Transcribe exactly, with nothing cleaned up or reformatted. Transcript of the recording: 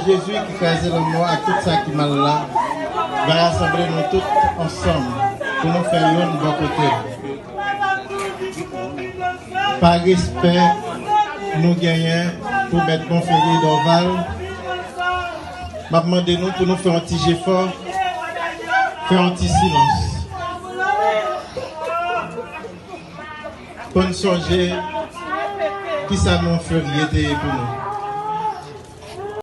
Jezi ki kraze lanmò ak tout sa ki mal la, va rasanble nou tout ansanm pou nou fè yonn bò kote l. Pa respè nou genyen pou Mèt Monferrier Dorval, m ap mande nou pou nou fè yon ti jefò, fè yon ti silans. Pou n sonje kisa Monferrier te ye pou nou.